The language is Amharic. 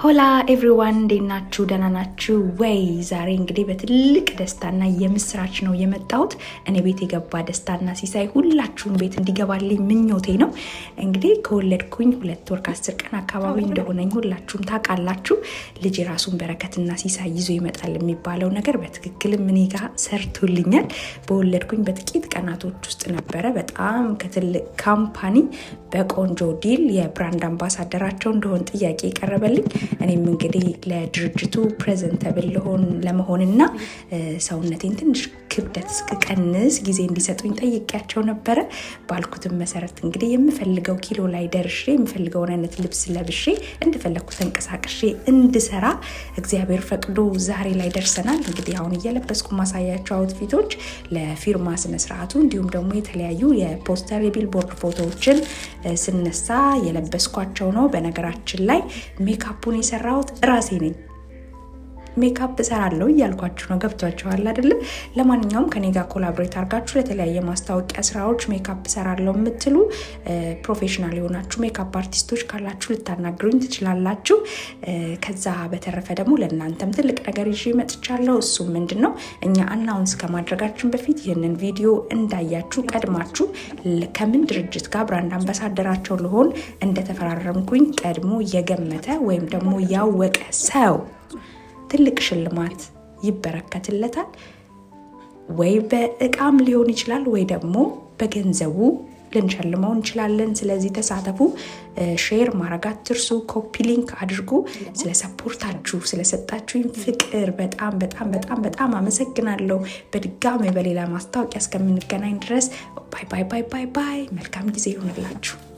Hola everyone፣ እንዴት ናችሁ? ደህና ናችሁ ወይ? ዛሬ እንግዲህ በትልቅ ደስታና የምስራች ነው የመጣሁት። እኔ ቤት የገባ ደስታና ሲሳይ ሁላችሁም ቤት እንዲገባልኝ ምኞቴ ነው። እንግዲህ ከወለድኩኝ 2 ወር ከ10 ቀን አካባቢ እንደሆነኝ ሁላችሁም ታውቃላችሁ። ልጅ የራሱን በረከትና ሲሳይ ይዞ ይመጣል የሚባለው ነገር በትክክልም እኔ ጋ ሰርቶልኛል። በወለድኩኝ በጥቂት ቀናቶች ውስጥ ነበረ በጣም ከትልቅ company በቆንጆ deal የ brand አምባሳደራቸው እንድሆን ጥያቄ የቀረበልኝ። እኔም እንግዲህ ለድርጅቱ presentable ለመሆንና ሰውነቴን ትንሽ ክብደት እስክቀንስ ጊዜ እንዲሰጡኝ ጠይቄያቸው ነበረ። ባልኩትም መሰረት እንግዲህ የምፈልገው ኪሎ ላይ ደርሼ፣ የምፈልገውን አይነት ልብስ ለብሼ፣ እንደፈለግኩ ተንቀሳቅሼ እንድሰራ እግዚአብሔር ፈቅዶ ዛሬ ላይ ደርሰናል። እንግዲህ አሁን እየለበስኩ ማሳያቸው outfit ኦች ለፊርማ ስነስርዓቱ እንዲሁም ደግሞ የተለያዩ የ poster፣ የ billboard ፎቶዎችን ስነሳ የለበስኳቸው ነው። በነገራችን ላይ ሜካፑን የሰራሁት ራሴ ነኝ። ሜካፕ እሰራለሁ እያልኳችሁ ነው። ገብቷችኋል አይደለም? ለማንኛውም ከኔ ጋር collaborate አድርጋችሁ ለተለያየ ማስታወቂያ ስራዎች ሜካፕ እሰራለሁ የምትሉ professional የሆናችሁ makeup artist ኦች ካላችሁ ልታናግሩኝ ትችላላችሁ። ከዛ በተረፈ ደግሞ ለእናንተም ትልቅ ነገር ይዤ መጥቻለሁ። እሱም ምንድን ነው? እኛ announce ከማድረጋችን በፊት ይህንን ቪዲዮ እንዳያችሁ ቀድማችሁ ከምን ድርጅት ጋር brand አምባሳደራቸው ልሆን እንደተፈራረምኩኝ ቀድሞ የገመተ ወይም ደግሞ ያወቀ ሰው ትልቅ ሽልማት ይበረከትለታል። ወይ በእቃም ሊሆን ይችላል፣ ወይ ደግሞ በገንዘቡ ልንሸልመው እንችላለን። ስለዚህ ተሳተፉ፣ share ማድረግ አትርሱ፣ copy link አድርጉ። ስለ support ኣችሁ፣ ስለሰጣችሁኝ ፍቅር በጣም በጣም በጣም በጣም አመሰግናለሁ። በድጋሚ በሌላ ማስታወቂያ እስከምንገናኝ ድረስ bye bye bye bye bye። መልካም ጊዜ ይሆንላችሁ።